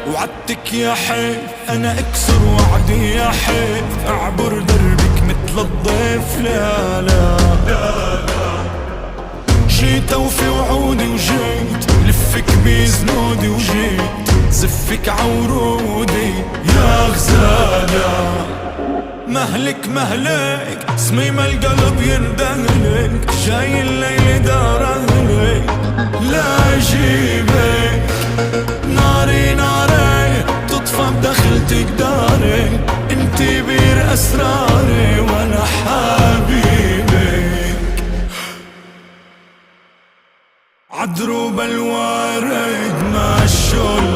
وعدتك يا حيف انا اكسر وعدي يا حيف، اعبر دربك مثل الضيف. لا لا جيت وفي وعودي وجيت، لفك بزنودي وجيت، زفك عورودي يا غزالة. مهلك مهلك صميم القلب يندهلك، جاي الليل دار اهلك لا اجيبك. ناري ناري تطفى بدخلتك داري، انتي بير اسراري وانا حبيبك. عدروب الوارد ما الشل